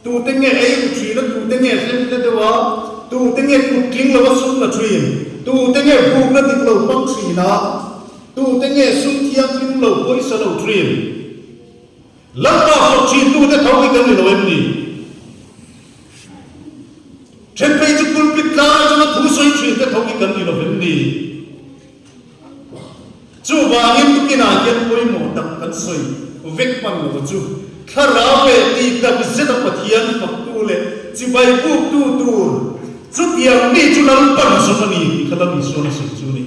Tute nge ei ru thin a, tute nge hlemhle deuh a, tute nge kut tling lo a sum la thin, tute nge bukna dik lo hmang thin a, tute nge sum thianghlim lo pawisa lo thin. Lalpa fak thin tute tho hi kan ni lo em ni? Then phei chu pulpit tlang atanga thu sawi thin te tho hi kan ni lo em ni? Chuvangin tukinah hian pawimawh tak kan sawi vek hman lo chu thlarau leh tih tak zeta Pathian faktu leh chibai buktu tur chutiang mi chu Lalpan zawk a ni tih kha Lal Isuan a sawi chu a ni.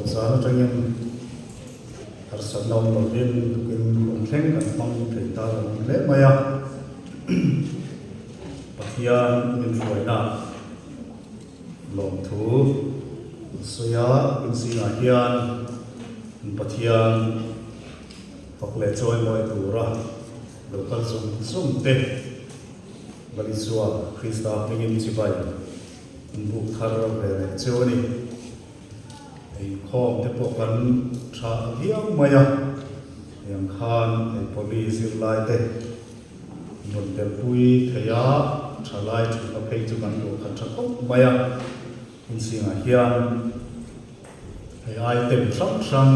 tawp zan atangin harsatna awm lovin tukin hun thleng kan hmang thei ta lo awm hle mai a. Pathian min hruaina lawmthu an sawi a, tukin zingah hian Pathian fak leh chawimawi tura lo kal zawng zawng te Lalisua Krista hmingin chibai an buk thar ve leh cheu a ni. Inkhawm te pawh kan tha viau mai a, heng khan hei police zirlai te rawn telpui thei a, thalai thutna phei chu kan luah khat tha khawp mai a, Inchhingah hian hei item hrang hrang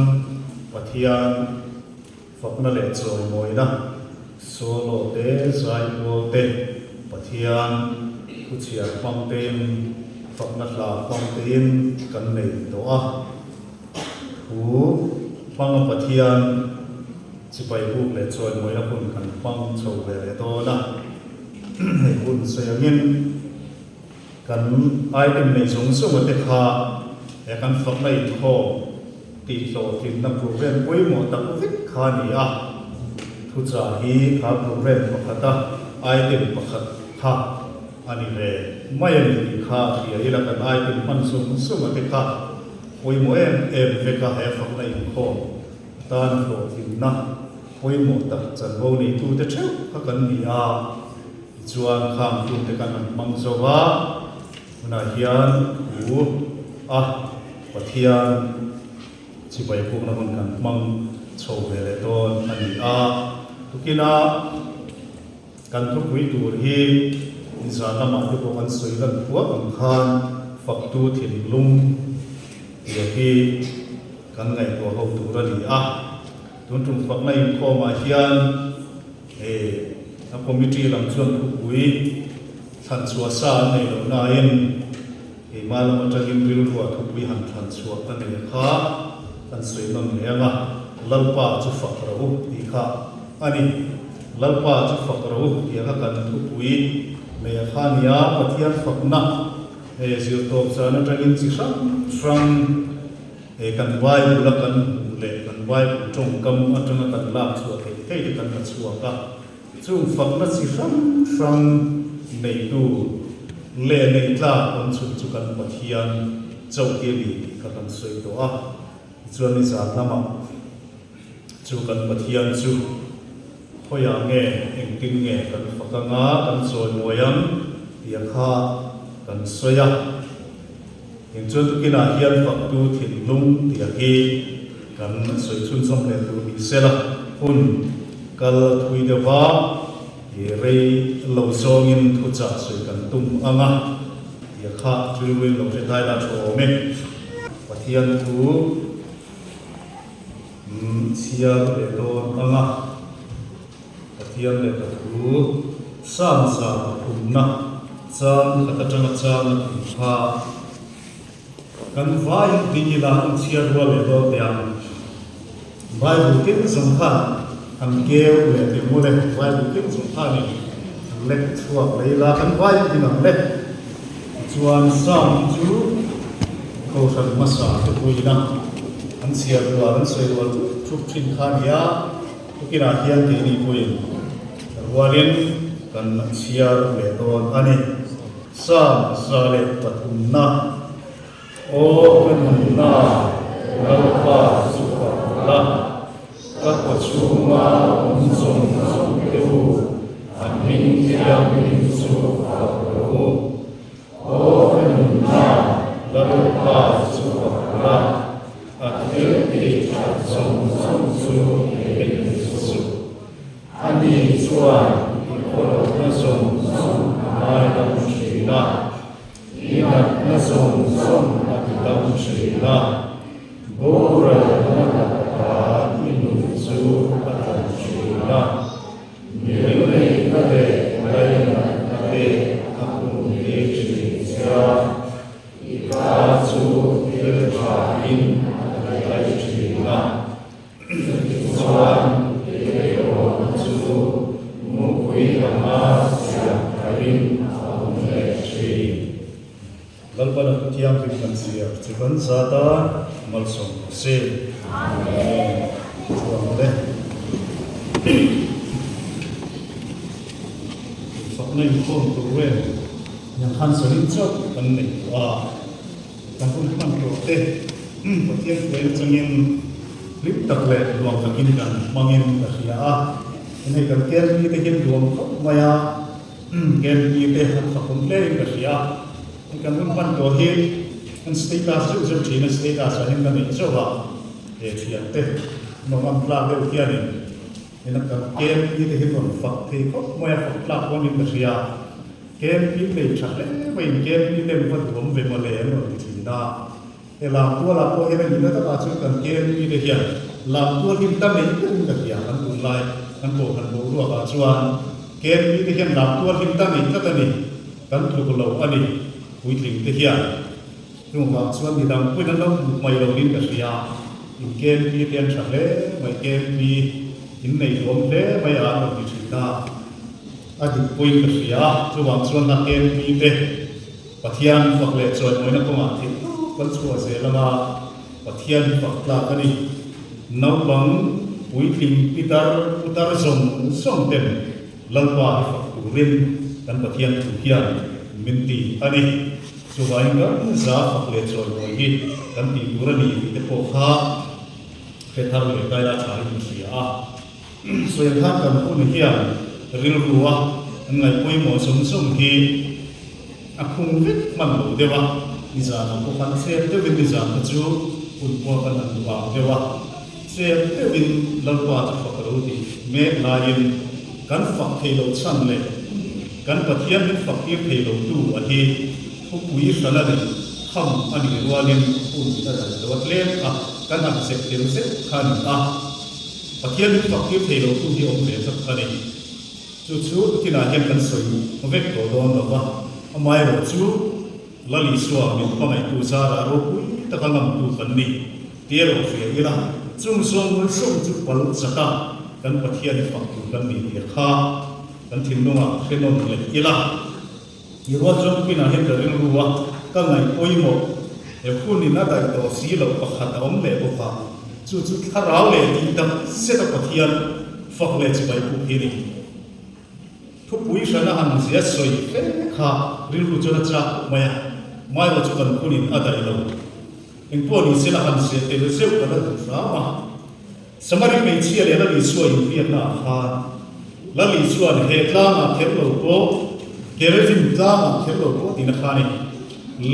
Pathian fakna leh chawimawina solo te, zaipawl te, Pathian thuchhiar hmang tein fakna hla hmang tein kan nei tawh a. Thu hmanga Pathian chipai buk leh chawimawina hun kan hmang chho ve leh dawn a, hei hun sawi angin Kan item nei zawng zawng te kha he kan fakna inkhawm tih hlawhtlinna program pawimawh tak vek kha a ni a. Thuchah hi kha program pakhata item pakhat kha a ni ve mai a ni tih kha hria ila kan item hman zawng zawng te kha pawimawh em em vek a he fakna inkhawm atana hlawhtlinna pawimawh tak chanvo neitute theuh kha kan ni a. Tichuan khang tute kan han hmang zo va, hunah hian thu a Pathian chibai pukna hun kan hmang chho ve leh dawn a ni a. Tukina kan thupui tur hi nizan lamah te pawh kan sawi lan thuak ang khan faktu thinlung tih hi kan ngaihtuah ho tur a ni a. Tun tum fakna inkhawmah hian He a committee lam chuan thupui thlan chhuah sa an nei loh nain keimah lam atangin rilruah thupui han thlan chhuah ka nei kha kan sawi nawn leh ang a, Lalpa chu fak ro tih kha a ni. Lalpa chu fak ro tih kha kan thupui nei a kha a ni a, Pathian fakna he zirtawp zan atangin chi hrang hrang He kan Bible a kan hmuh leh kan Bible tawngkam atanga kan lak chhuah theih theih te kan la chhuak a, chung fakna chi hrang hrang neitu leh neih tlak awm chhun chu kan Pathian chauh hi a ni tih kha kan sawi tawh a. Tichuan nizan lamah chu kan Pathian chu khawiah nge engtin nge kan fak anga kan chawimawi ang tih kha kan sawi a. Eng chuan tukinah hian faktu thinlung tih hi kan sawi chhunzawm leh tur ni sela, hun kal thui deuha i rei lo zawngin thuchah sawi kan tum ang a tih kha rilruin lo hre thai la thu awm e. Pathian thu chhiar leh dawn ang a, Pathian lehkha thu Samsa pathumna chang khat atanga chang a thum kha kan vai ding ila an chhiar rual leh dawn teh ang. Bible keng zawng khan an keu leh teh maw le, Bible keng zawng khanin an lek chhuak leh ila kan vai ding ang le. Tichuan Sam hi chu Kohhran hmasa te puiin a an chhiar rual an sawi rual thup thup thin kha a ni a. Tukinah hian keini pawhin rualin kan chhiar leh dawn a ni. Psalm 103na, Aw ka nunna, Lalpa chu fak la, ka kawchhunga awm zawng zawng te u, a hming thianghlim chu fak rawh u. Aw ka nunna, Lalpa chu fak la, A thil tih that zawng zawng chu theih suh. Ani chuan i khawlohna zawng zawng a ngaidam thin a, i natna zawng zawng a ti dam thin a, boralna lakah i nun chu a tlan thin a, milneihna leh lainatna te a kumtir thin che a. I ta chu thil tha in a ti daih thin a, chutichuan i eirawhna chu mupui anga siam tharin a awm leh thin. Lalpana Thianghlim kan chhiar chu kan zat a. malsawm rawh se. Amen. Chuang le. Fakna inkhawm tur vel yang khan sarin chauh kan nei tawh a, kan hun hman tawh te Pathian hruaina changin hlim tak leh nuam takin kan hmangin ka hria a, hei kan KLP te hian nuam khawp mai a, KLP te an fakawm hle in ka hria a. Hei kan hun hman tawh hi kan status zeuh zeuh thin a, status ah hian ka neih zauh a, he thiante nawm tlak deuh hianin ena kan KMP te hi rawn fak thei khawp mai a, fak tlak pawhin ka hria. KMP nei tha hle maiin KMP te an va duam ve mawle an rawn ti thin a, he lamtualah pawh hian a nihna takah chuan kan KMP te hian lamtual hi ta nei berin ka hria, kan tunlai kan kohhran boruakah chuan KMP te hian lamtual hi ta nei tlat a ni. Kan tluk lo a ni, puitling te hian. Chung vang chuan midang pawhin an lo hmuh mai lo in ka hria. In KMP te an tha hle mai, KMP in nei duam hle mai a an rawn ti thin a, a dik pawhin ka hria. Chuvang chuan hna KMP te Pathian fak leh chawimawina kawngah theih tawp kan chhuah zel anga Pathian hi fak tlak a ni. Naupang puitling pitar putar zawng zawng ten Lalpa hi fak turin kan Pathian thu hian min ti a ni. Chuvangin kan za fak leh chawimawi hi kan tih tur a ni tih te pawh kha hre thar leh kaila tha in ka hria a. Sawi khan kan hun hian rilru a an ngaih pawimawh zawng zawng hi a khung vek hman lo deuh a, nizanah pawh khan chet deuhin nizan kha chu hun pawh kan han duh ang deuh a. Chet deuhin Lalpa chu fak a lo ti mek laiin kan fak thei lo chhan leh kan Pathian min fak tir thei lo tu a hi thupui hran a nih kham a nih rualin hun a dal lo a tlem kha kan han zep tel zeuh kha a ni a, Pathian min fak tir thei lo tu hi awm ve tlat a ni. Chu chu kinah hian kan sawi vek tawh dawn lo va, amaherawh chu Lal Isua min hmangaihtu zarah ropui taka ngamtu kan ni. Ti erawh hria ila, chung zawng zawng chu pal chaka kan Pathian i fak tur kan ni tih kha kan thinlungah hre nawn leh ila. I rual chuan tukinah hian ka rilru a, ka ngaih pawimawh he hunin a daih tawh si loh pakhat a awm leh bawk a, chu chu thlarau leh tih tak zeta Pathian fak leh chibai puk hi a ni. Thupui hrana han zia sawi fe kha rilru chuan a chak khawp mai a, Mailo chu kan hunin a daih lo. Engpawh ni sela han zia tel zeuh ka la duh hram a. Samari hmeichhia leh Lal Isua inbiakna ah khan Lal Isua'n he tlangah kher lo pawh, Gerizim tlangah kher lo pawh tina kha a ni,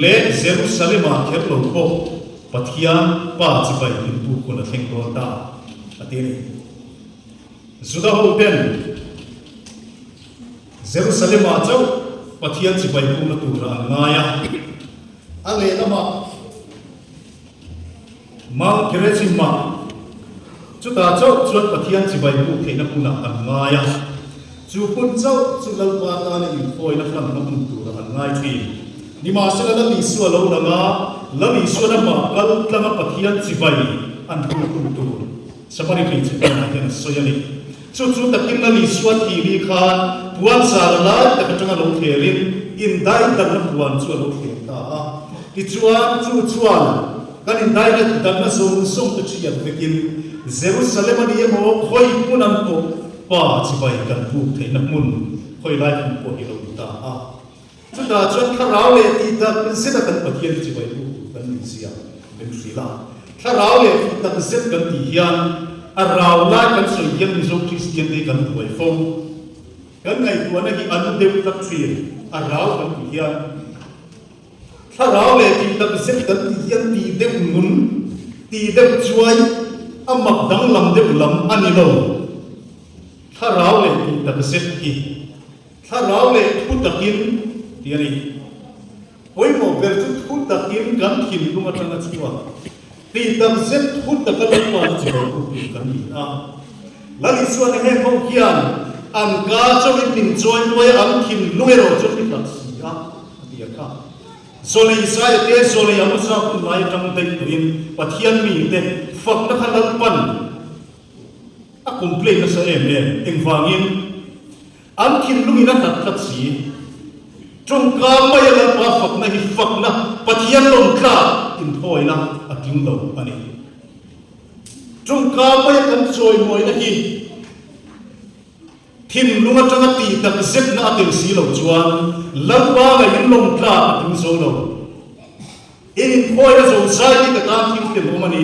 leh Jerusalem-ah kher lo pawh Pathian Pa chibai inpuk hun a thleng dawn ta a ti a ni. Juda ho ten Jerusalem-ah chauh Pathian chibai pukna tura an ngai a, a lehlamah Mount Gerizim-ah chutah chauh chuan Pathian chibai puk theihna hmunah an ngai a, chu hmun chauh chu Lalpa tana inkhawina hlanna hmun tura an ngai thin. Nimahsela Lal Isua lo lang a, Lal Isuan amah kal tlanga Pathian chibai an puk hun tur Samari hmeichhe hnenah hian a sawi a ni. Chu chu takin Lal Isua thih ni khan puan zar lai tak atanga lo thlerin indai danna puan chu a lo thler ta a. Tichuan, chu chuan kan indai danna zawng zawng te thiat vekin Jerusalem a ni emaw khawi hmun an pawh pa chibai kan buk theihna hmun khawi lai hmun pawh hi lo ni ta a. Chutah chuan thlarau leh tih tak zeta kan Pathian hi chibai buk tur kan nih zia min hrilh a. Thlarau leh tih tak zet kan tih hian a rau lai kan sawi hian Mizo Kristian te hi kan buai fo. Kan ngaihtuahna hi a lu deuh tlat thin. A rau kan tih hian thlarau leh tih tak zet kan tih hian tih deuh nun, tih deuh chuai, a mak danglam deuh lam a ni lo. Thlarau leh tih tak zet hi. Thlarau leh thu takin tih a ni. Pawimawh ber chu thu takin kan thinlung atang a chhuak. Tih tak zet thu taka Lalpa na chibai tu tur kan ni a. Lal Isuan heng ho hian an ka chauhin min chawi mawi a, an thinlung erawh chu a ti tak si a, a ti a kha. Zawlei Isaia te zawlei Amosa hun lai atang daih tawhin Pathian mite fakna kha Lalpan a complain nasa em em. Engvangin? An thinlungin a hlat tlat si. Tawngka maia Lalpa fakna hi fakna, Pathian lawm tlak. inthawina a tling lo a ni. Tawngka maia kan chawimawina hi thinlung atanga tih tak zetna a tel si lo chuan Lalpa ngaihin lawm tlak a tling zo lo. In inkhawina zo zai hi ka tan thil tel awm a ni.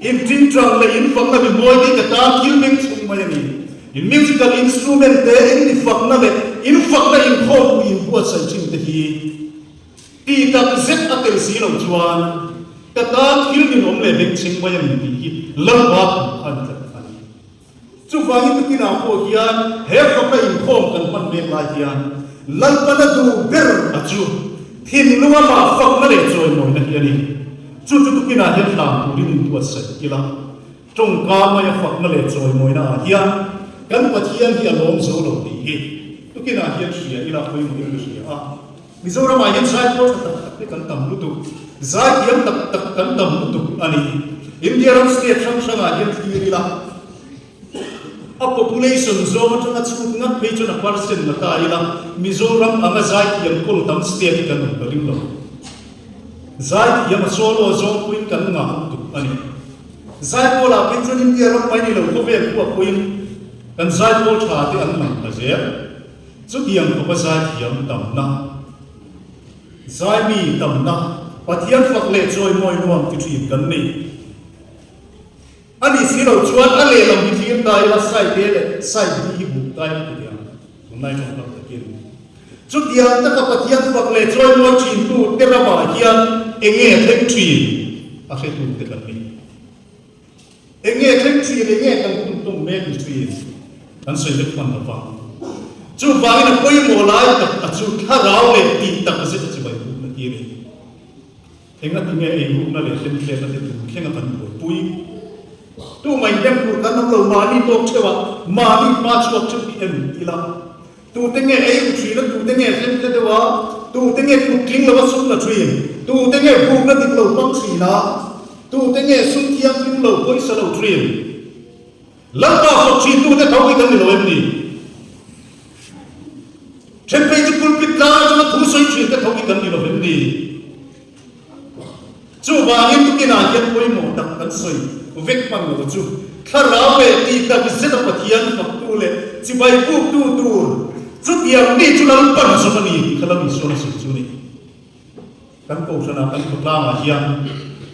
In tingtang leh in fakna rimawi hi ka tan thil beng chhung mai a ni. In musical instrument te, in mi fakna leh in fakna inkhawmpui in buatsaih thin te hi ti tak zet a tel si lo chuan ka tan thil ninawm leh bengchheng mai a ni tih hi Lalpa thu khan tlat a ni. Chuvangin tukinah pawh hian he fakna inkhawm kan hman mek lai hian Lalpana duh ber a chu thinlung amah fakna leh chawimawina hi a ni. Chu chu tukinah hian hlan turin inbuatsaih ila, tawngka maia fakna leh chawimawina ah hian kan Pathian hi a lawm zo lo tih hi tukinah hian hria ila pawimawhin ka hria a. Mizoramah hian zaipawl tha tak tak te kan tam lutuk, zaithiam tak tak kan tam lutuk a ni. India ram state hrang hrangah hian thlir ila, a population zawng atanga chhut ngat phei chuan a percent la ta ila, Mizoram anga zaithiam kawl tam state hi kan awm ka ring lo. Zaithiam a solo zawng puiin kan ngah lutuk a ni. Zaipawlah phei chuan India ram mai ni lo khawvel pawh pawhin kan zaipawl tha te an lang ta zel. Chutiang khawpa zaithiam tamna, zaimi tamna, Pathian fak leh chawimawi nuam ti thin kan ni. A nih si lo chuan a lehlam hi thlir ta ila side A leh side B hi buk ta ila ti teh ang, tunlai tawngkam takin. Chutiang taka Pathian fak leh chawimawi thintu te ramah hian enge thleng thin a hretu te kan ni. Enge thleng thin, enge kan hun tum mek ni thin kan sawi vek hman lo va. Chuvangin a pawimawh lai tak a chu thlarau leh tih tak zet a chibai bukna hi a ni. Enga tinge ei rukna leh hlemhletna te tur thlenga kan buaipui? Tumah inrem tur kan awm lo, mahni tawk theuh a, mahni hma chhuak theuh hi en ila. Tute nge ei u thin a, tute nge hlemhle deuh a, tute nge kut tling lova sum la thin, tute nge bukna dik lo hmang thin a, tute nge sum thianghlim lo pawisa lo thin. Lalpa fak thin tute tho hi kan ni lo em ni? Then phei chu pulpit tlang atanga thu sawi thin te tho hi kan ni lo em ni? Chuvangin tukinah hian pawimawh tak kan sawi vek hman lo chu thlarau leh tih tak zeta Pathian faktu leh chibai buktu tur chutiang mi chu Lalpan zawk a ni tih kha Lal Isuan a sawi chu a ni. Kan kohhranah kan khawtlangah hian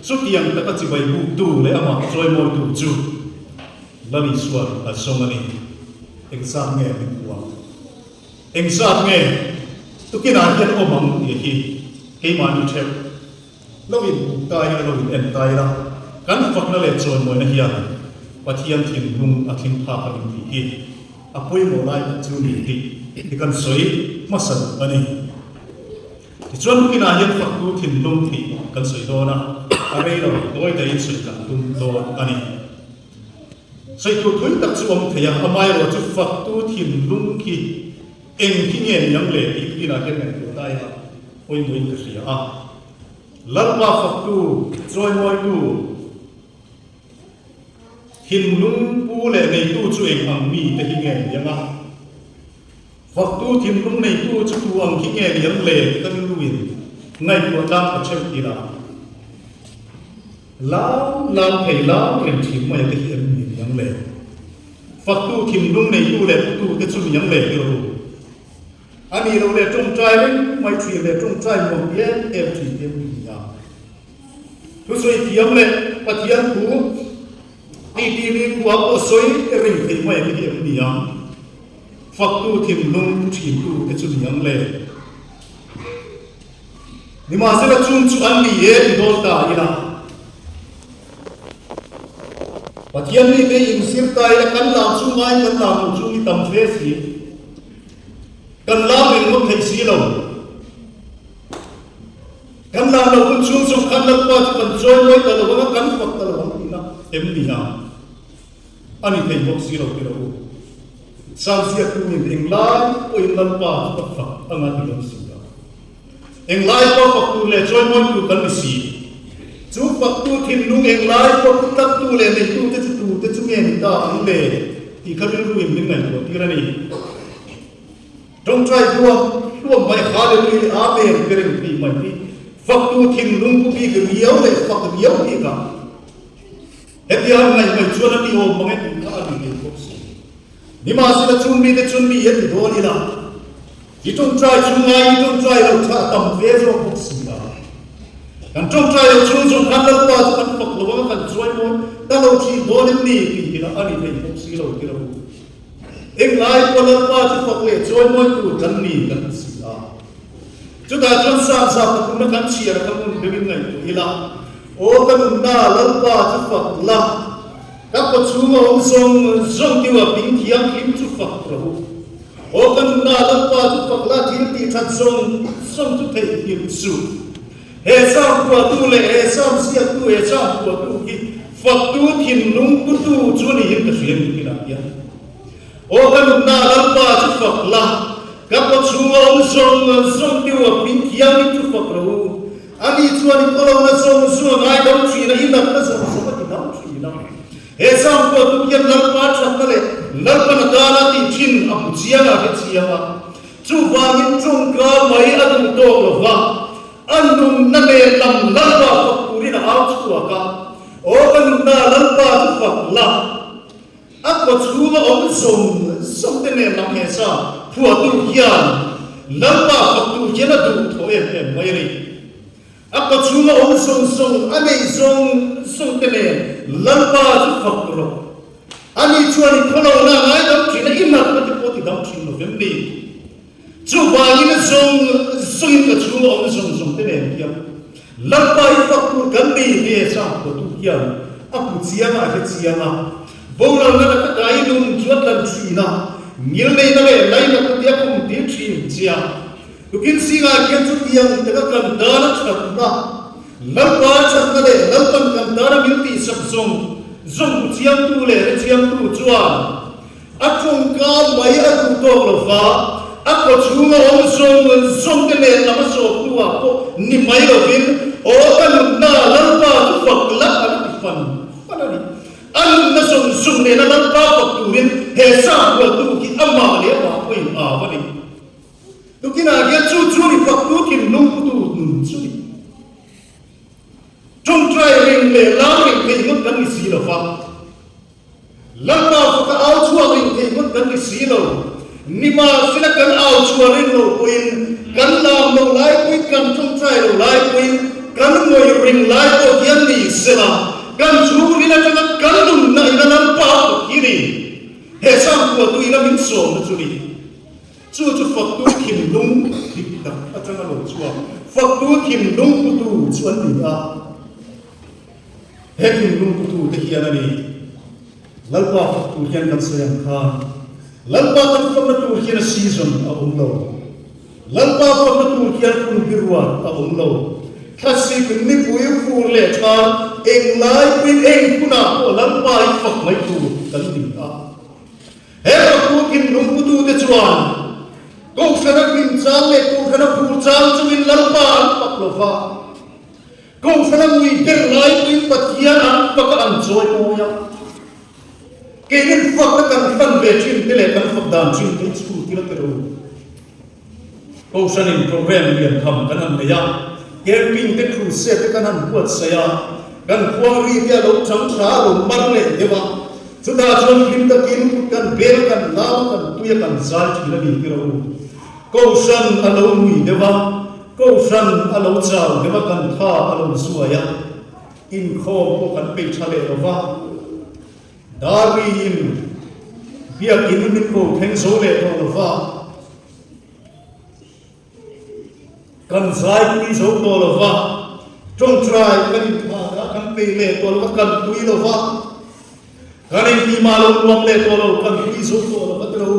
chutiang taka chibai buktu leh amah chawimawitu chu Lal Isuan a zawng a ni. Engzat nge min huam? Engzat nge tukinah hian awm ang tih hi keimahni theuh lo in buk ta ila, lo in en ta ila, kan fakna leh chawimawina hian Pathian thinlung a thleng phak a ni tih hi a pawimawh lai tak chu ni tih hi kan sawi hmasa duh a ni. Tichuan tukinah hian faktu thinlung tih kan sawi dawn a, a rei lo tawi daihin sawi kan tum dawn a ni. Sawi tur thui tak chu awm thei a, amaherawh chu faktu thinlung khi eng khi nge niang le tih tukinah hian ngaihtuah ta ila pawimawhin ka hria a. Lalpa faktu, chawimawitu, thinlung pu leh neitu chu eng ang mi te hi nge niang a? Faktu thinlung neitu chu tu ang khi nge niang le tih ka rilruin ngaihtuah tlang ka theuh ila. Lam lam thei lam reng thin mai te hi an ni niang le. Faktu thinlung neitu leh putu te chu niang le ti rawh u. A nih loh leh tawngtai reng mai thin leh tawngtai nuam em em thin te an ni nia. Thusawi thiam leh Pathian thu ti ti khua pawh sawi reng thei mai te hi an ni ang. Faktu thinlung pu thintu te chu niang le. Nimahsela chung chu an ni e ti dawn ta ila. Pathian mite inzir ta ila kan lam chu ngai kan lam lo chu ni tam hle si. Kan lam reng ngawt thei si lo. Kan lam lo hun chhung chu khan Lalpa chu kan chawi mawi ta lo ang a, kan fak ta lo ang tihna em ni a? A ni thei bawk si lo ti lo u. Sanziaktuin englai pawhin Lalpa chu ka fak anga ti lo si a. Englai pawh fak tur leh chawimawi tur kan ni si. Chu faktu thinlung englai pawh pu tlattu leh neitute chu tute chu nge ni ta ang le tih kha rilruin min ngaihtuah tir a ni. Tawngtai hluam hluam mai Hallelujah Amen ka ring tih mai hi. Faktu thinlung pu bik riau leh fak riau bikah hetia an ngaih mai chuan a ti awm mang e tih kha a ni ngei bawk si. Nimahsela chung mite chuan mi a ti dawn ila, i tawngtai chung ngai i tawngtai lo kha a tam ve zawk bawk si a. Kan tawngtai lo chung zawng khan Lalpa chu kan fak lo anga kan chuai mawi ta lo thin dawn em ni tih ila a ni thei bawk si lo ti lo. Englai pawh Lalpa chu fak leh chuai mawi tur kan ni kan ti si a. Chutah chuan Samsa pathumna kan chhiar kha hmun deuhin ngaihtuah ila, Aw ka nunna, Lalpa chu fak la, ka kaw chhunga awm zawng zawng tiu a bing thianghlim chu fak rawh u. Aw ka nunna, Lalpa chu fak la, thil tih that zawng zawng chu theihnghilh suh. He Sam phuahtu leh he Sam ziaktu, he Sam phuahtu hi faktu thinlung putu chu niin ka hria ni kinah hian. Aw ka nunna, Lalpa chu fak la, ka kaw chhunga awm zawng zawng tiu a ping thiangin chu fak rawh u. Ani chuan i khawlohna zawng zawng a ngaidam thin a, i natna zawng zawng a ti dam thin a. He Samkua tu hian Lalpa thatna leh Lalpan a tana tih thin a hmu chiang a, a hre chiang a. Chuvangin tawngka mai a duh tawk lo va, a nunna nen lam Lalpa fak turin a au chhuak a, Aw ka nunna, Lalpa chu fak la. A kaw chhunga awm zawng zawng te nen lam he sa phuahtu hian Lalpa faktu hian a duh thaw em em mai a ni. A kaw chhunga awm zawng zawng a neih zawng zawng te nen Lalpa chu fak rawh. Ani chuan i khawlohna a ngaidam thin a, i natna te pawh ti dam thin lo vem ni. Chuvangin a zawng zawngin ka chhunga awm zawng zawng te nen hian Lalpa i fak tur kan ni he sa phuahtu hian a hmu chiang a, a hre chiang a. Boralna laka kai nun chu a tlan thin a, ngilneihna leh lainatna te a khum tir thin che a. Tukin zingah hian chutiang taka kan tan a thatna, Lalpa thatna leh Lalpan kan tan a min tihsak zawng zawng hmu chiangtu leh hre chiangtu chuan A tawngka mai a duh tawk lo va, a kaw chhunga awm zawng zawng te nen lam a sawp hnuah pawh ni mai lovin, Aw ka nunna, Lalpa chu fak la an ti fan fan a ni. A nunna zawng zawng nena Lalpa fak turin he sanghualtu hi amah leh amah pawhin au a ni. Tukinah hian chu chu ni faktu thinlung putu nun chu ni. Tawngtai reng leh lam reng theih ngawt kan ni si lo va. Lalpa faka au chhuak ring theih ngawt kan ni si lo. Nimahsela kan au chhuah ring lo pawhin, kan lam lo lai pawhin, kan tawngtai lo lai pawhin, kan ngawih ring lai pawh hian ni sela, kan chhungril atanga kan nunna ina Lalpa fak hi ni. He changkua tu ina min sawmna chu ni. Chu chu faktu thinlung dik tak atanga lo chhuak, faktu thinlung putu chu an ni a. He thinlung putute hian a ni, Lalpa fak tur hian kan sawi ang khan, Lalpa kan fakna tur hian a season a awm lo. Lalpa fakna tur hian hun biruat a awm lo. Thlasik nipui fur leh tha englai puiin eng hunah pawh Lalpa i fak mai tur kan ni a. He faktu thinlung putute chuan Kohhrana hlim chang leh Kohhrana phur chang chungin Lalpa an fak lo va. Kohhran a ngui ber lai puiin Pathian an fak a an chawi mawi a. Keinin fakna kan hlan ve thin te leh kan fak dan thin te hi chhul thil a ti ro. Kohhranin program lian tham kan han nei a, camping te crusade te kan han buatsaih a, kan khuangri te a lo chang tha a lo mar leh deuh a, chutah chuan hlim takin kut kan bel a kan lam a kan tui a kan zai thin a ni ti ro. Kohhran a lo ngui deuh a. Kohhran a lo chau deuh a, kan tha a lo zuai a, inkhawm pawh kan peih tha leh lo va. Darriin biakin min ko thleng zo leh tawh lo va, kan zaipui zo tawh lo va, tawngtai kan inphah a, kan peih leh tawh lo va, kan pui lo va, Kan engtihmah lo nuam leh tawh lo, kan hlui zo tawh lo va ti lo.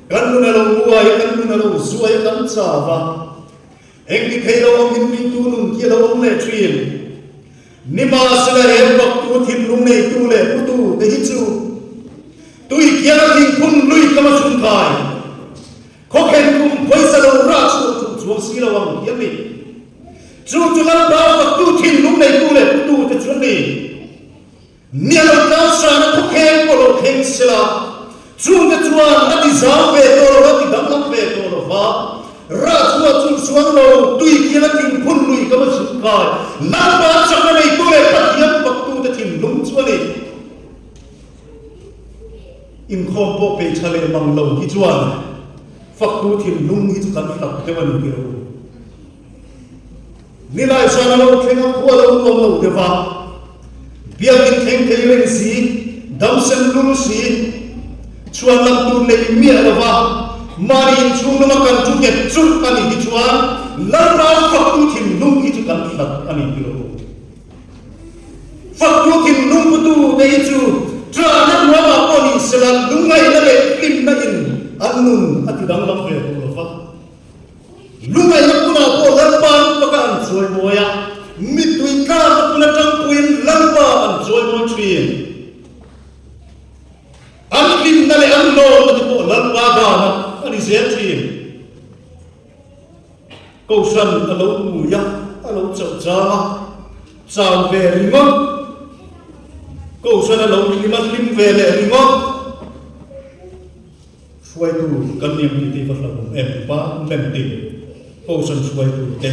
Kan nun a lo muai a, kan nun a lo zuai a, kan chau a. Engti thei lo awm in ringtu nun khi a lo awm leh thin. Nimahsela he faktu thinlung neitu leh putu te hi chu tui kiang a thingphun lui kam a chhungkai, khawkhen kum pawisa lo rah chhuah tum chuang si lo ang hi a ni. Chu chu Lalpa faktu thinlung neitu leh putu te chu an ni. Nia lo tlang sana khawkheng pawh lo thleng sela, chungte chuan a ti zau ve tawh lo, a ti danglam ve tawh lo va. Rah chhuah chung chuang lo, tui khian a thin phun lui ka va zuk kai. Lalpa chakna neitu leh Pathian faktute thinlung chu a ni. Inkhawm pawh peih tha leh mang lo hi chuan faktu thinlung hi chu kan hlap deuh a ni tih lo. Nilai zan a lo thleng a, khua lo nuam lo deuh a, biakin thleng thei reng si, dam sen lul si, chhuan lam tur nei miah lo va, mahni inchhung lama kan thu nghet churh a nih hi chuan Lalpa faktu thinlung hi chu kan hlat a ni tih lo. Faktu thinlung putu te hi chu ṭahna ruangah pawh ni sela lungngaihna leh hlimna in an nun a ti danglam ve tawh lo va. Lungngaihna hmunah pawh Lalpa an faka an chawimawi a, mittui tlakna hmun atang pawhin Lalpa an chawimawi thin. An hlimna leh an lawmna te pawh Lalpa danah a ni zel thin. Kohhran a lo hmui a, a lo chauh chang a, chau ve ringawt. Kohhran a lo hlim a, hlim ve leh ringawt. Hruaitu kan niam tih te hi va hlauhawm em department tin kohhran hruaitu te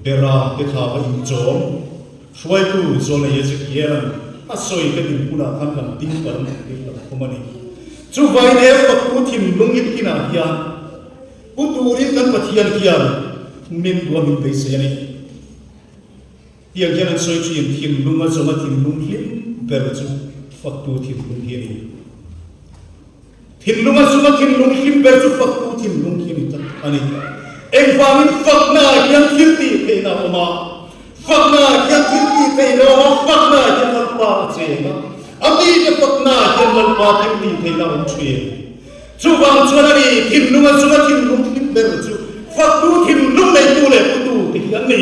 bera te thla va inchawm hruaitu Zawlei Ezekiel-a'n a sawi te din hunah khan kan ding kan tih hlauhawm a ni. Chuvain he faktu thinlung in kinah hian pu turin kan Pathian hian min duah min beisei a ni. Tiang hian an sawi thin, thinlung a zawng a thinlung hlim ber chu faktu thinlung hi a ni. Thinlung a zawng a thinlung hlim ber chu faktu thinlung hi a ni tak a ni. Engvangin fakna ah hian thil tih theihna a awm a, fakna ah hian thil tih theihna a awm a, fakna ah hian Lalpa a cheng a, a mite fakna ah hian Lalpa thil tih theihna a awm thin. Chuvang chuan a ni, thinlung a chunga thinlung hlim ber chu faktu thinlung neitu leh putu te hi an ni.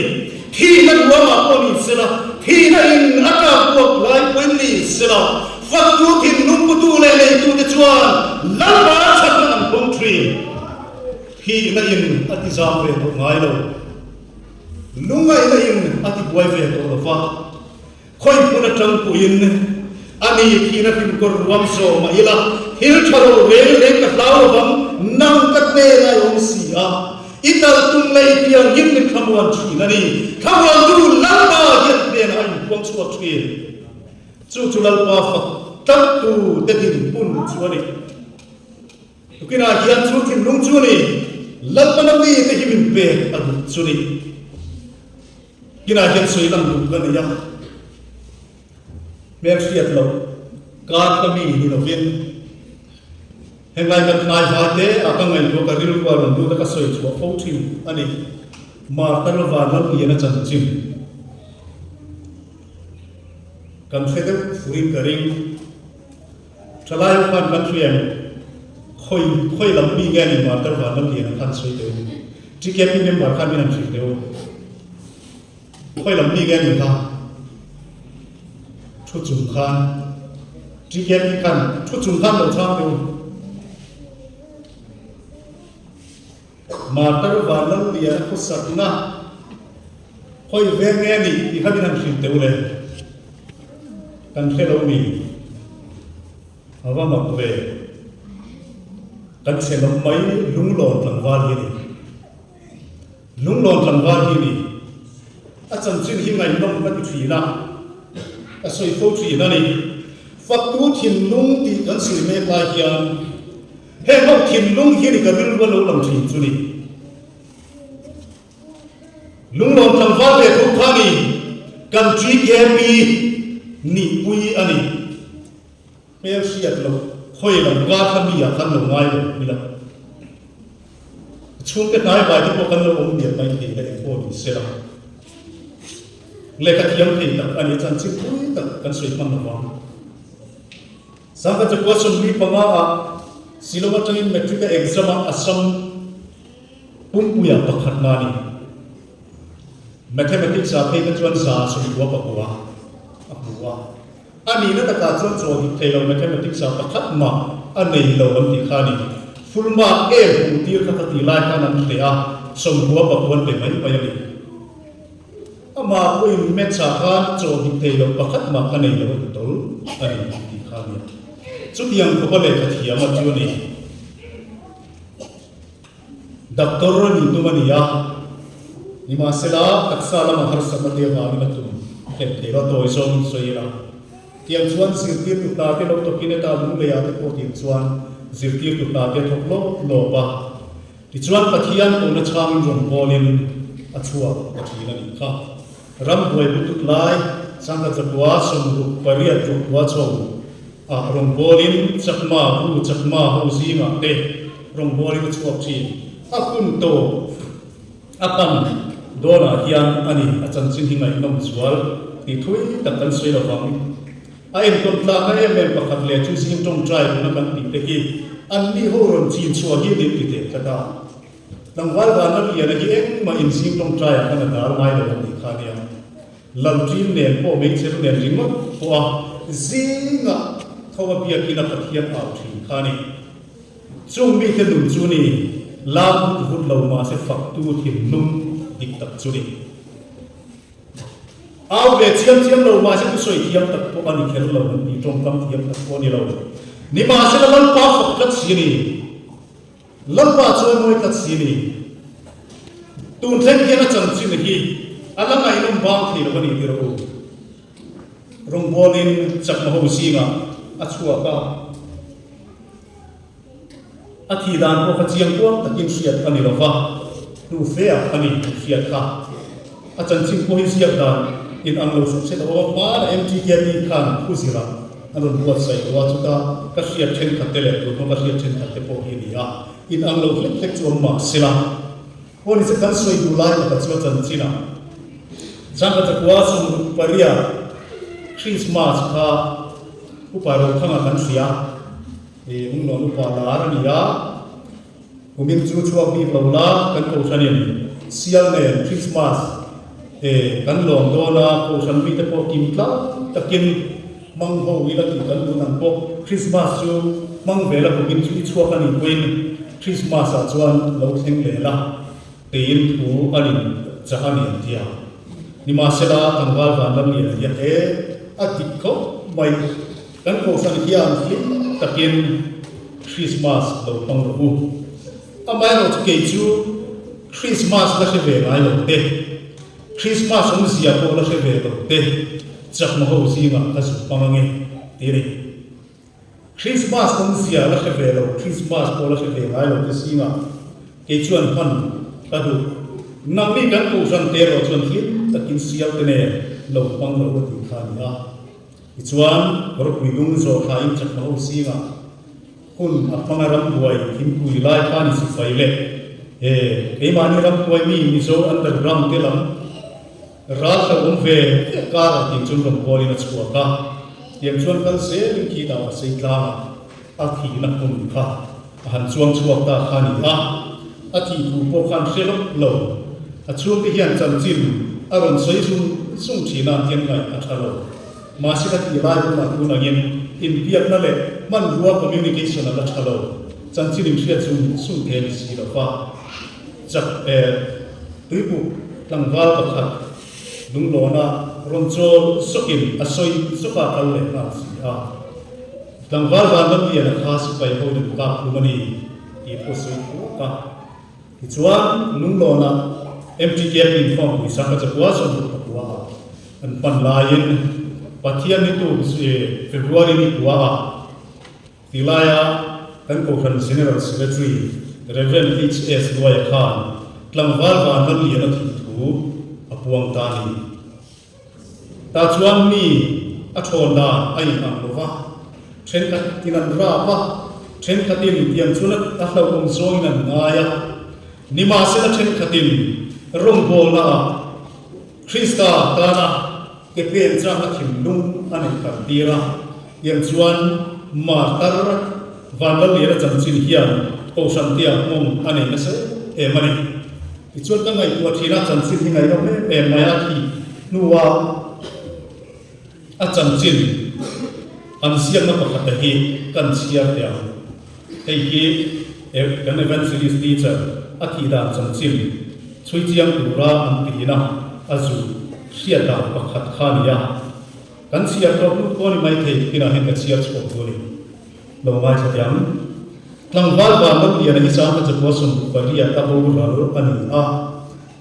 Thihna ruamah pawh ni sela, thihna in a tlak buak lai pawhin ni sela, faktu thinlung putu leh neitu te chuan Lalpa chakna an hmang thin. Thihna in a ti zam ve tawh ngai lo. Lungngaihna in a ti buai ve tawh lo va. Khawi hmun atang pawhin a ni thihna hlimkawr ruam zawh mah ila, thil tha lo reng reng ka hlau lovang, nang ka hnen a awm si a, i tal tum leh i piang him min thlamuan thin a ni. Thlamuantu Lalpa hian hnenah a inpuang chhuak thin. Chu chu Lalpa fak tlattu te dinhmun chu a ni. Tukinah hian chu thinlung chu a ni, Lalpa na mite hi min pek a duh chu ni. Kinah hian sawi lang duh ka nei a, hmel hriat loh kar ka mi ni lovin henglai kan hnai vai te ah ka ngaihtuah ka rilru a rawn lut a ka sawi chhuah fo thin a ni. Martar Vanlalliana chanchin kan hre deuh furin ka ring. Thalai ho khan kan hriam khawi khawi lam mi nge ni Martar Vanlalliana khan sawi teh u. TKP member khan min han hrilh teh u. Khawi lam mi nge ni kha thu chung khan TKP khan thu chung khan lo chhang teh u. Martar Vanlalliana khawsakna hawi ve nge ni tih kha min han hrilh teh u le. Kan hre lo ni. A va mak ve. Kan chhe lam mai lunglawn tlangval hi a ni. Lunglawn tlangval hi a ni. A chanchin hi ngaihnawm ka ti thin a, ka sawi fo thin a ni. Faktu thinlung tih kan sawi mek lai hian heng ho thinlung hi a ni ka rilru a lo lang thin chu ni. Lunglawm tlangval ve tho kha ni kan TKP nihpui a ni. Hmel hriat loh khawi lam ka thla mi ah khan lo ngai lo ila. A chhungte hnai vai te pawh kan lo awm diat mai thei la eng pawh ni sela. Lehkha thiam thei tak a ni a chanchin pui tak kan sawi hman lo vang. Sangha chakua 45 ah Shillong atangin Matric a exam a Assam pumpuia pakhatna a ni. Mathematics ah phei kha chuan 99 a hmu a. A nihna takah chuan chaw dik thei lo Mathematics ah pakhat mah a nei lo an tih kha a ni. Full mark em hmuh tir kha ka tih lai khan an hleh a, 99 an pe mai mai a ni. Amah pawhin match ah khan chaw dik thei loh pakhat mah ka nei lo a ti tawl a ni tih kha a nia. Chutiang khawpa lehkha thiam a chu a ni. Doctor nih tum a ni a, nimahsela taksa lama harsatna te avangin a tum hlep thei lo a, tawi zawng sawi ila. Tiang chuan zirtirtu hna te lo tawkin heta lungleiah te pawh tiang chuan zirtirtu hna te a thawk lawp lawp a. Tichuan Pathian kohna chhangin rawn bawlin a chhuak ta thin a nih kha. Ram buai lutuk lai sangkhat zakua 68 rukua chho ah rawngbawlin Chakma bu Chakma ho zingah te rawngbawlin a chhuak thin. A hun tawp a pan dawnah hian a ni a chanchin hi ngaihnawm zual tih thui tak kan sawi lovang. A enkawn tlakna em em pakhat leh chu zing tawngtai runa kan tih te hi anni ho rawn chin chhuah hi min ti teh tlat a. Tlangval vanna liana hi engmah in zing tawngtai ah khan a dal ngai lo an tih kha nia. Lalṭin nen pawh meichher nen ringawt pawh a zingah tho a biakin a Pathian au ṭhin kha a ni. Chung mite nun chu ni lam vut vut lo mahse faktu thinlung dik tak chu ni. Au ve chiam chiam lo mahse thusawi thiam tak pawh a ni kher lo an ti, ṭawngkam thiam tak pawh a ni lo. Nimahsela Lalpa fak tlat si a ni. Lalpa chuan mawi tlat si ni. Tun thleng hian a chanchin hi a la ngaihnawm bang thei lo a ni tir u. Rawngbawlin chakma ho zingah a chhuak a, a thih dan pawh kha chiang kuang takin hriat a ni lo va, hnu fe ah a ni hriat kha. A chanchin pawh hi ziak dan in ang lo hrep hret a awm a, hmana MTKP khan thu zirah An rawn buatsaih lo a, chuta ka hriat thenkhat te leh tunhma ka hriat thenkhat te pawh hi a ni a, in ang lo hlek hlek chu awm mah sela. Aw ni che kan sawi duh lai pakhat chu a chanchin a, Zangkhat chakua 68 Christmas kha Upa Rothanga kan hria, i Hunglawn Upa lar a ni a, kumin chu chhuak bik lo la kan kohhranin sial nen Christmas e kan lawm dawn a, kohhran mite pawh kim tlang takin Hmang ho ila tih kan duh nang pawh Christmas chu hmang ve la kumin chu i chhuak a nih pawhin Christmas ah chuan lo thleng leh la tiin thu an in chah a ni an ti a. Nimahsela tlangval van lam lian hian he a dik khawp mai kan kohhran hian hlim takin Christmas lo hmang rawh u. Amaherawhchu kei chu Christmas la hre ve ngai lo te. Christmas awmzia pawh la hre ve lo te, chakma ho zingah ka zuk hmang ange ti a ni. Christmas awmzia la hre ve lo, Christmas pawh la hre ve ngai lo te zingah kei chuan hman ka duh. Nangni kan kohhran te erawh chuan hlim takin sial te nen lo hmang lo a tih kha a ni a. Tichuan, ropui lung zawh thlain chakma ho zingah Hun a hmanga rambuai thingpui lai kha ni sifai le. He keimahni ramhuai mi Mizo underground te lam ral hlo awm ve ve karah tiang chuan rawn bualin a chhuak a, tiang chuan kal zelin khi dah a sei tlang a, a thihna hmun kha a han chuang chhuak ta kha a ni a, a thih thu pawh khan hre lawk lo. A chhungte hian chanchin a rawn sawi zung zung thin a, tiang ngaih a tha lo. Mahse ka tih lai hunah tun angin inbiakna leh hmanrua communication a la tha lo, chanchin inhriat zung zung thei a ni si lo va. Chak eh tuipuk tlangval pakhat lunglawna rawn chawl zawkin a sawi zawka kal leh nghal si a. Tlangval Vanlalliana kha sipai ho in an kap hlum a ni tih pawh sawi thuak a. Tichuan, Lunglawnah MTKP inkhawmpui sangha chakua 69 ah an hman laiin Pathian ni tu February ni kua ah tilaia kan Kohhran General Secretary Rev. HS Luaia khan tlangval Vanlalliana thih thu a puang ta a ni. Tah chuan mi a thawn dan a in ang lo va, thenkhatin an rap a, thenkhatin tiang chuan a hlauhawm zawngin an ngai a. Nimahsela thenkhatin rawngbawlna ah Krista tana ke pen chakna thinlung a neih kal tir a, tiang chuan martar Vanlalliana chanchin hian Kohhran tia hmawng a nei nasa em em a ni. Tichuan ka ngaihtuah thin a, chanchin hi ngaihnawm em em mai a thih hnua a chanchin an ziakna pakhata hi kan chhiar teh ang. Hei hi kan evangelist teacher a thih dan chanchin chhui chiang tura an tiin a, a zu hriat dan pakhat kha a ni a. Kan chhiar tawp lut pawh a ni maithei, kinah hian ka chhiar chhuak duh a ni. Lo ngaithla teh ang. Tlangval Vanlalliana hi chang ka chakua 28 a boral a ni a.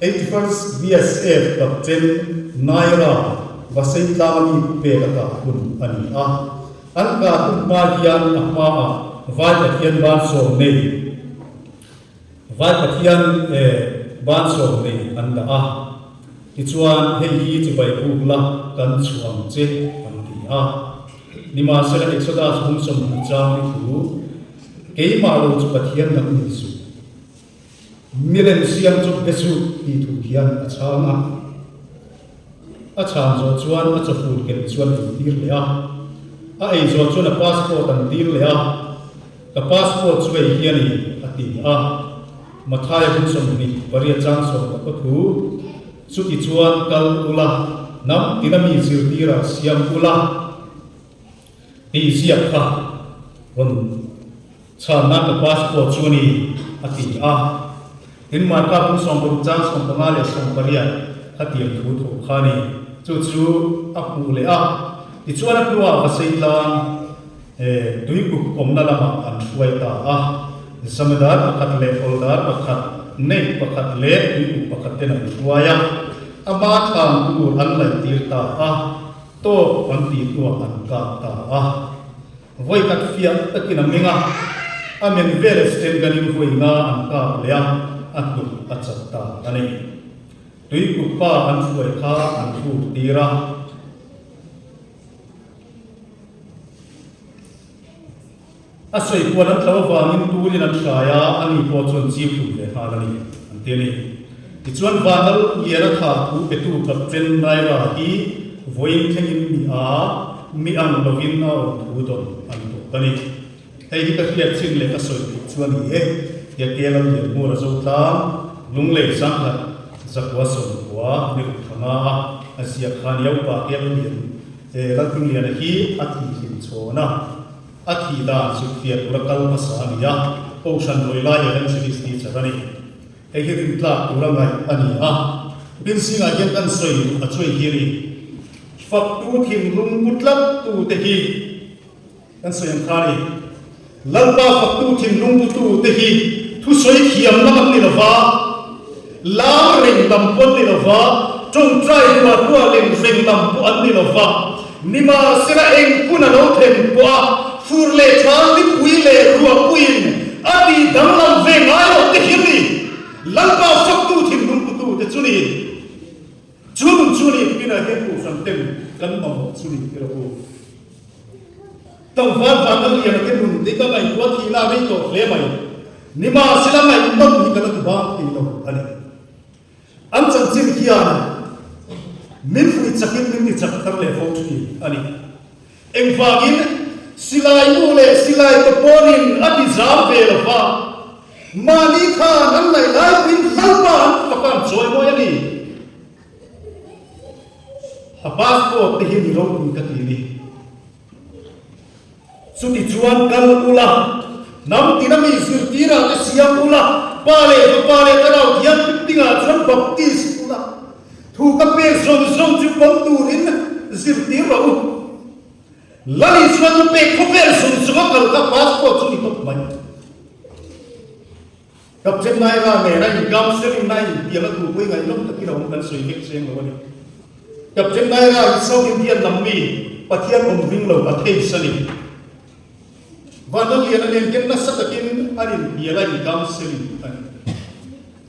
81st BSF Captain Naira Vasei tlanga mi pek a kah hun a ni a. An kah hun hma hian a hmaah Vai Pathian bansawm nei Vai Pathian bansawm nei an dah a. Tichuan hei hi chibai buk la kan chhuah ang che an ti a. Nimahsela Exodus hung 20 chang ni thu, Keimah lo chu Pathian dang ni suh. Milem siam chu be suh tih thu hian a chhang a. A chhan zawh chuan a chawfun ken chuan ei tir leh a. A ei zawh chuan a passport an dil leh a. Ka passport chu ei hi a ni, a ti a. Mathaia hung 28 chang sawm ka khaw thu, Chuti chuan kal ula, hnam tina mi zirtirah siam ula tih ziak kha rawn chhan nan ka passport chu a ni, a ti a. Tin, Marka pum 60 chang 15 leh 18 kha tiang thu thawh kha a ni. Chu chu a hmuh leh a. Tichuan a hnuah va sei tlang tuikuk awmna lamah an hruai ta a. Zamedar pakhat leh hawldar pakhat, neih pakhat leh tuikuk pakhat ten an hruai a. Ama thlan tur an laihtir ta a. Tawk an tih hnuah an kap ta a. Vawi khat fiah takin a meng a, a men vel sten ganin vawi nga an kap leh a, a hnuk a chat ta a ni. Tuikuk pa an hruai kha an hruk tir a. A sawi puan an tlo avangin turin an hrai a, ani pawh chuan chiu hlum ve nghal a ni, an ti a ni. Tichuan Vanal Liana tha thu petu Captain Naira hi vawiin thlengin mi a, mi ang lovin a awm thu dawn an bawk a ni. Hei hi ka hriat chin leh ka sawi theih chu a ni e, tia Kelal Lianmur a zo tlang, Lunglei Sanghat Zakua Sawmkua ni ruk thanga a, a ziak kha nia upa Kelal Lian, Lalhmingliana hi a thihhlim chhawn a. A thih dan chu fiah tura kal hmasa a ni a, Kohhran rawi lai Evangelist teacher a ni. Hei hi rintlak tura ngaih a ni a, Pin Singh-ah hian kan sawi duh a chuai hi a ni. Faktu thinlung pu tlat tute hi kan sawi ang kha a ni. Lalpa faktu thinlung pu tute hi thusawi thiam lam an ni lo va, lam reng lam pawh an ni lo va, tawngtai ruah ruah leng reng lam pawh an ni lo va, Nimahsela eng hun a lo thlen pawh a, fur leh thal nipui leh ruahpuiin a tih danglam ve ngai loh te hian ni, Lalpa faktu thinlung putu te chu ni. Chu nun chu ni pinah hian Kohhran ten kan mamawh chu ni ti rawh u. Tlangval Vanlalliana te nun te ka ngaihtuah thih na rei tawh hle mai. Nimahsela ngaihnawm hi ka la ti bang thei lo a ni. An chanchin hian min fuih chakin min ti chak thar leh fo thin a ni. Engvangin silai nu leh silai tawpawnin a ti zam ve lo va, mahni khan an ngaih lai pawhin Lalpa an fak a an chawi mawi a ni. A passport te hi ni ropui ka ti ni. Chutichuan kal ula, hnam tina mi zirtirah te siam ula, Pa leh Fapa leh Thlarau Thianghlim dingah chuan baptist ula, thu ka pek zawng zawng chu pawm turin zirtir rawh u. Lal Isua chu pek khawvel zawng zawnga kal kha passport chu ni tawp mai. Kapchen Naira nena inkam selling na inpiang a thupui ngaihnawm takin a awm kan sawi vek cheng lo a ni. Kapchen Naira hi South Indian lam mi Pathian awm ring lo atheist a ni. Vanlalliana nen hian nasa takin an inhnial a inkam selling a ni.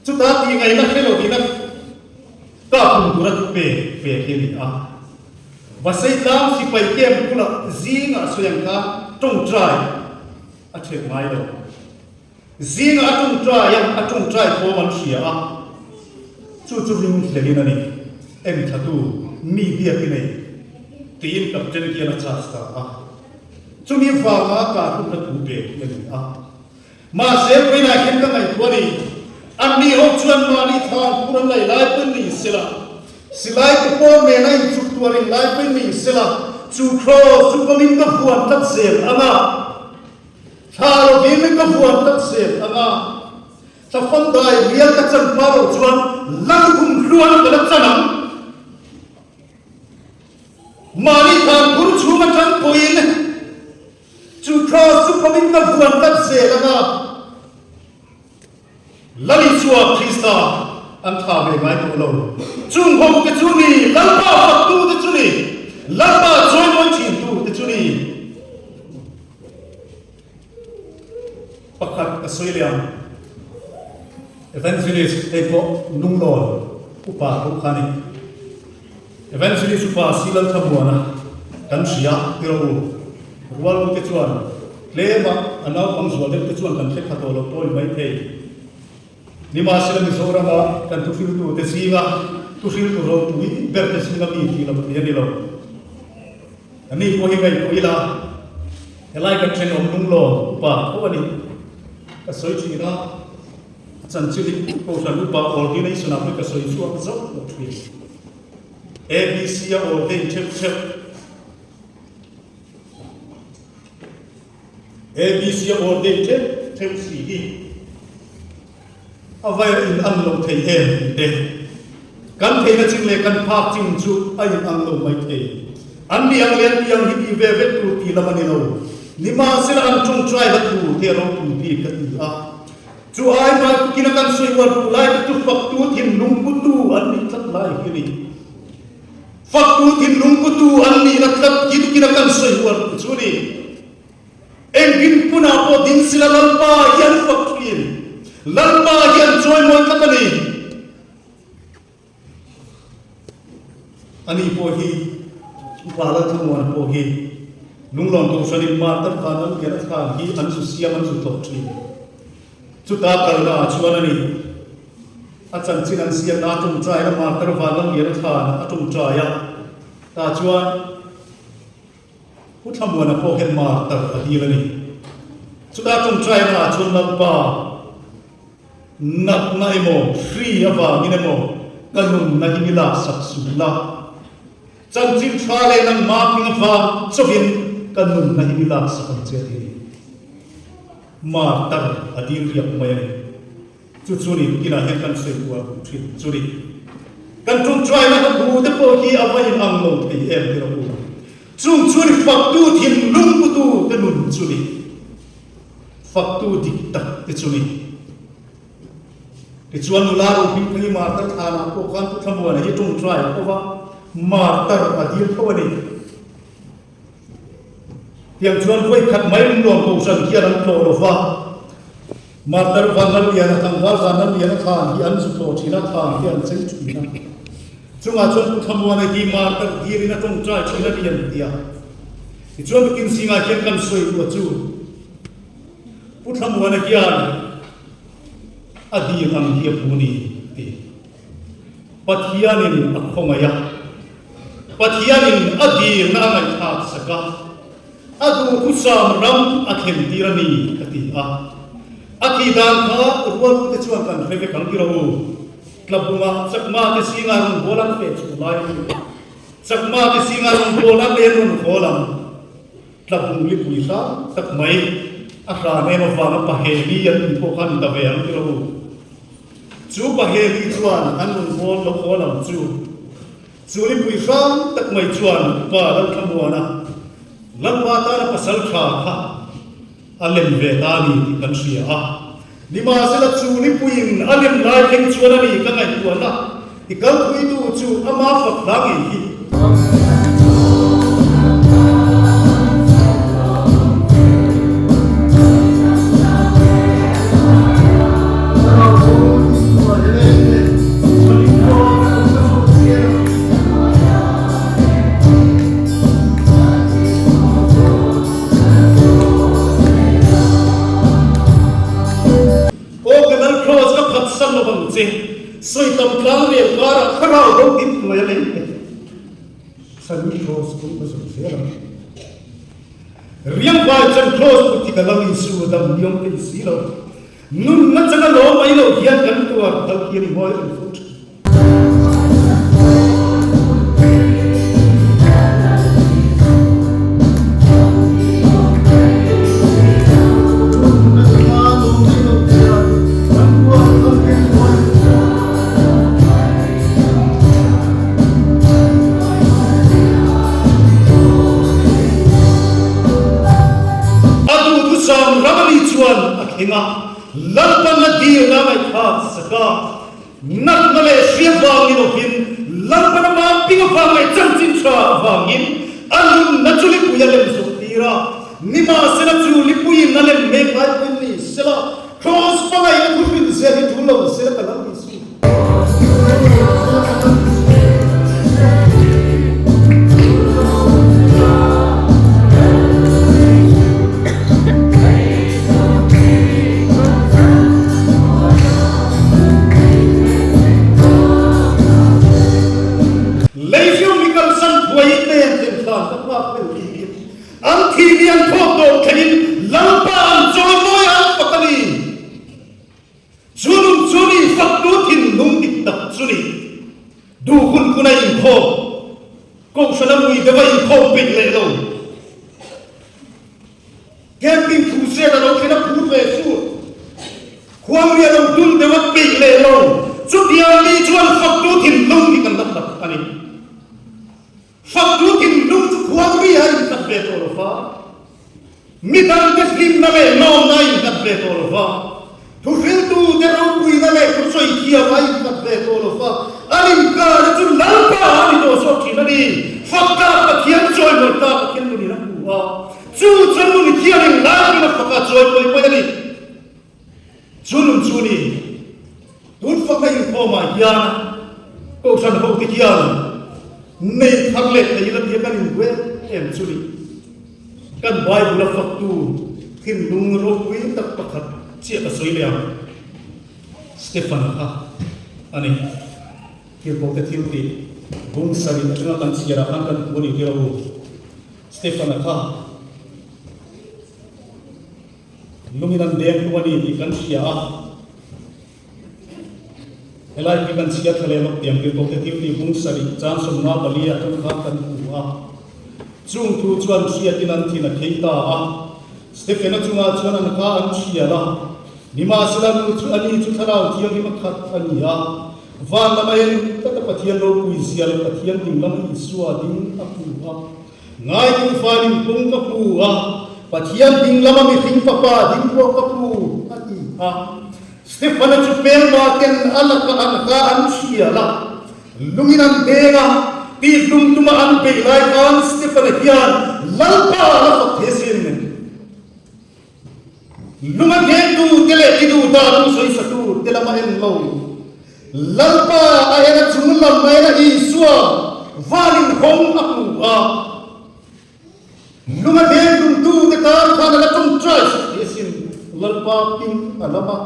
Chuta tih ngaihna hre lovin a kap tum tura thu pe pe hi a ni a. Vaseitlang sipai camp bulah zingah sawi ang khan tawngtai a ṭhelh ngai lo. Zingah a tawngtai a, a tawngtai thawm an hria a, chu chu ring hlelin a ni, Engthatu, mi biak i nei, tiin Captain hian a charge ta a. Chumi vanga kar hunna thu pe hi a ni a. Mahse, vawiinah hian ka ngaihtuah a ni, anni ho chuan mahni thlan phur an lei lai pawhin ni sela, silai te pawh nen a inchuk tuarin lai pawhin ni sela, chu cross chu pawmin ka vuan tlat zel ang a. Thla lovin ka vuan tlat zel ang a, thla fangdai rial ka chan hma loh chuan Lalhum hluan ka la chan ang. Mahni than phur chhung atang pawhin chu cross chu. lovin ka vuan tlat zel ang a. Lal Isua Krista an tha ve ngai tawh lo. Chung ho te chu ni, Lalpa faktu te chu ni, Lalpa chawimawi thintu te chu ni. Pakhat ka sawi leh ang, Evangelist hei pawh Lunglawn upa tho kha a ni. Evangelist upa Silal Thlamuana kan hria ti rawh u. Rual ute chuan tlema a naupang zual deuh te chuan kan hre kha tawh lo pawi mai thei. Nimahsela Mizorama kan thuhriltute zinga thuhriltu ropui ber te zinga mi tih lo thei a ni lo. Ani pawh hi ngaihtuah ila helai kan thenawm lunglawm upa tho a ni. Ka sawi thin a, a chanchin hi Kohhran upa ordination ah pawh ka sawi chhuak zauh lo thin. ABC a ordain theuh theuh. ABC a ordain theuh theuh si hi a vai a in ang lo thei em tih te, kan theihna chin leh kan phak chin chu a in ang lo mai thei. An ni ang leh an ti ang hi tih ve vek tur tih lam a ni lo. Nimahsela an tawngtai la tur te a ropui bik ka ti a. Chu ai mai tukin a kan sawi uar duh lai te chu faktu thinlung putu an nih tlat lai hi a ni. Faktu thinlung putu an nihna tlat hi tukin a kan sawi uar duh chu a ni. Engkim hmunah pawh ding sila Lalpa hi an fak thin. Lalpa hi an chawimawi tlat a ni. Ani pawh hi Upa Lalthlamuana pawh hi Lunglawm Kohhranin Martar Vanlal Liana thlan hi an zu siam an zu tlawh thin. Chuta kalna ah chuan a ni. A chanchin an siamna a tawngtaina Martar Vanlal Liana thlan a tawngtai a, tah chuan Pu Thlamuana pawh hian Martar a dil a ni. Chuta tawngtaina ah chuan Lalpa natna emaw, hri avangin emaw ka nunna hi mi laksak suh la. Chanchin tha leh nangmah hming avang chauhin ka nunna hi mi laksak ang che a ti a ni. Martar a dil riak mai a ni. Chu chu ni tukinah hian kan sawi kual duh thin chu ni. Kan tawngtaina ka thu te pawh hi a va inang lo thei em ti rawh u. Chung chu ni faktu thinlung putu te nun chu ni. Faktu dik tak te chu ni. Tichuan nula rohing phei Martar thlanah pawh khan Pu Thlamuana hi tawngtai a kova, Martar a dil tho a ni. Tiang chuan vawi khat mai lunglawn kohhran hian an tlawh lo va, Martar Vanlalliana tlangval Vanlalliana thlan hi an zu tlawh thin a, thlan hi an chei thin a. Chungah chuan Pu Thlamuana hi Martar dilin a tawngtai thin a ni an ti a. Tichuan tukin zingah hian kan sawi duh a chu Pu Thlamuana hian a dil ang hi a hmu ni a ti. Pathianin a khawngaih a, Pathianin a dirna a ngaihthlak sak a, a duhthusam ram a thlen tir a ni, a ti a. A thih dan kha rualute chuan kan hre vek ang ti rawh u. Tlabunga Chakma te zingah rawn hawl an feh chhuh lai a ni. Chakma te zingah rawn hawl an leh rawn hawl ang. Tlabung lipui hrang tak mai a hran em avanga Paheli an tih pawh kha a ni ta ve ang ti rawh u. Chu Paheli chuan an rawn hawl lo hawl ang chu. Chu lipui hrang tak mai chuan Pa Lalthlamuana, Lalpa tana pasal tha kha a lem ve ta a ni tih kan hria a. Nimahsela chu lipuiin a lem lai thleng chuan a ni ka ngaihtuahna i kalphuitu chu ama fak hla ngei hi. Aw ka Lal Kraws ka phatsan lo vang che. Sawi tam tlang rel karah thlarau bo din hnuai a lei te. Sunny Cross pawh ka zawh zel ang. Riang vai chan Cross put hi ka lo insu dam niawm thei si lo. Nunna changa lawm mai lo hian kan tuar dal hian i ngawi reng fo thin. A duhthusam chuan a thleng a, Lalpan a dilna ngaihthlak sak a, natna leh hria vang ni lovin Lalpan a maping avang leh chanchin tha avangin a nunna chu lipui a lem zawk tir a, nimahsela chu lipuiin a lem mek lai pawhin ni sela, Kraws hmangaihna thu hrilh zel hi tul lo sela ka lo ti su. Leifiung mi kalsan thuai in nen thlen hlan ka nghak fel tiin an thi ni an thawk dawr thlengin Lalpa an chawimawi an fak a ni. Chu nun chu ni faktu thinlung dik tak chu ni. Duh hun hun a inkhawm, Kohhran a mui deuh a inkhawm peih leh lo. Camping crusade a lo thlen a phur ve sur. Khuangri a lo dul deuh a peih leh lo. Chutiang mi chuan faktu thinlung hi kan la hlat a ni. Faktu thinlung chu khuangri a inhlat ve tawh lo va, midangte hlimna leh lawmna a inhlat ve tawh lo va, thuhriltute ropuina leh thusawi thiam a inhlat ve tawh lo va, an inkara chu Lalpa a ni tawh zawk thin a ni. Fakta Pathian chawimawi ta Pathian nunin a hmu a, chu chuan nun hian englakin a faka chawimawi mai a ni. Chu nun chu ni, tun fakna inkhawmah hian Kohhran hote hian nei thar leh thei ila tia kan inbuai em chu ni. Kan Bible a faktu thinlung ropui tak pakhat chiah ka sawi leh ang, Stefan-a kha a ni. Thilpawhte thil tih bung sarih atanga kan chhiarah khan kan hmu a ni tir a u. Stefan-a kha. Lungin an deng tu a ni tih kan hria a, helai hi kan chhiat thla leh lawk tiang tirhkohte thil tih bung sarih chan sawmnga pali atang khan kan hmu a. Chung thu chuan hriatin an thin a khei ta a, Stephena chungah chuan an ka an thial a, nimahsela nu chu ani chu thlarau thianghlim a khat a ni a, van lama en tata Pathian ropui zia leh Pathian ding lama Isua ding a hmu a. Ngaitu fanin pung ka pu a, Pathian ding lama mihring fapa ding pawh ka pu, a ti a. Stefana chu hmelma ten a laka an hla an hrial a, lungin an deng a, tihhlum tuma an beih lai khan Stefana hian Lalpa a la fak thei asin. Lung a dengtu te leh tiduh dan an sawi satu te lama en lo. Lalpa a en a chung lam a en a Isua vanin hawng a hmu a. Lung a deng tumtu te tan khan a la tawngtai sak thei asin. Lalpa ping a lam a.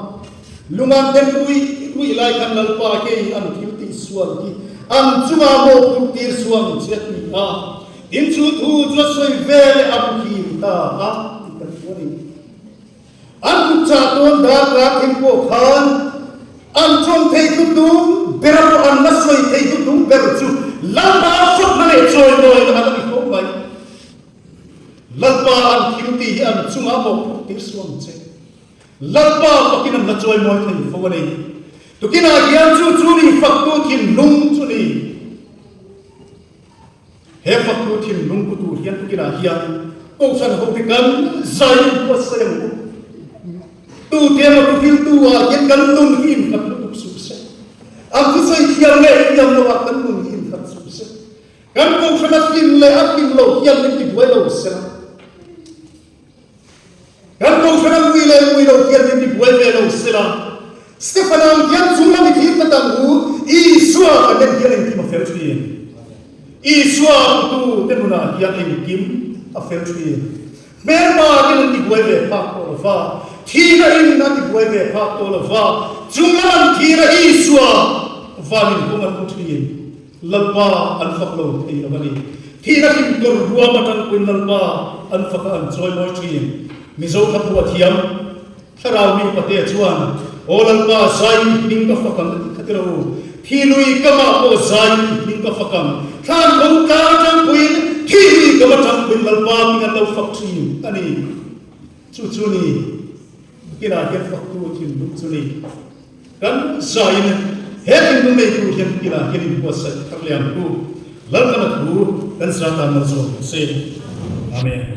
Lung an den ruih ruih lai khan Lalpa kei an thil tih sual hi an chungah mawhphurh tir suang che a ti a. Tin chu thu chu a sawi ve leh a muhil ta a tih kan hmu a ni. An kut chah tawn dar kar thing pawh khan an chawm thei tu tum ber pawh an la sawi thei tu tum ber chu Lalpa fakna leh chawimawi na a la ni fo mai. Lalpa an thil tih hi an chungah mawhphurh tir suang che. Lalpa fakin an la chawimawi thei fo a ni. Tukinah hian chu chu ni faktu thinlung chu ni. He faktu thinlung pu tur hian tukinah hian Kohhran hote kan zai buatsaih ang u. Tute emaw thuhriltu ah hian kan nun hi inhlat lutuk suh se. An thusawi thiam leh thiam lo ah kan nun hi inhlat suh se. Kan Kohhran a hlim leh a hlim lo hian min tibuai lo sela. Kan Kohhran a ngui leh ngui lo hian min tibuai ve lo sela. Stefan ang hian chung lam i thlir ta tang u, Isua kan en hian engkim a fel thin. Isua putu te nunah hian engkim a fel thin. Hmelma ten an tibuai ve phak tawh lo va, thihna in a tibuai ve phak tawh lo va, chung lam an thlir a Isua vanin kawng an hmu thin. Lalpa an fak lo thei lo a ni. Thihna hlim kawr ruam atang pawhin Lalpa an fak a an chawimawi thin. Mizo thla phuah thiam Thlarau mi Patea chuan, Aw Lalpa, zaiin i hming ka fak ang a ti kha ti lo. Thi lui kamah pawh zaiin i hming ka fak ang. Thlan tho tlang atang pawhin thi lui kam atang pawhin Lalpa hming an lo fak thin a ni. Chu chu ni kinah hian faktu thinlung chu ni. Kan zaiin he thinlung nei tur hian kinah hian inbuatsaih thar leh ang u. Lalkana thu kan zatan malsawm se. Amen.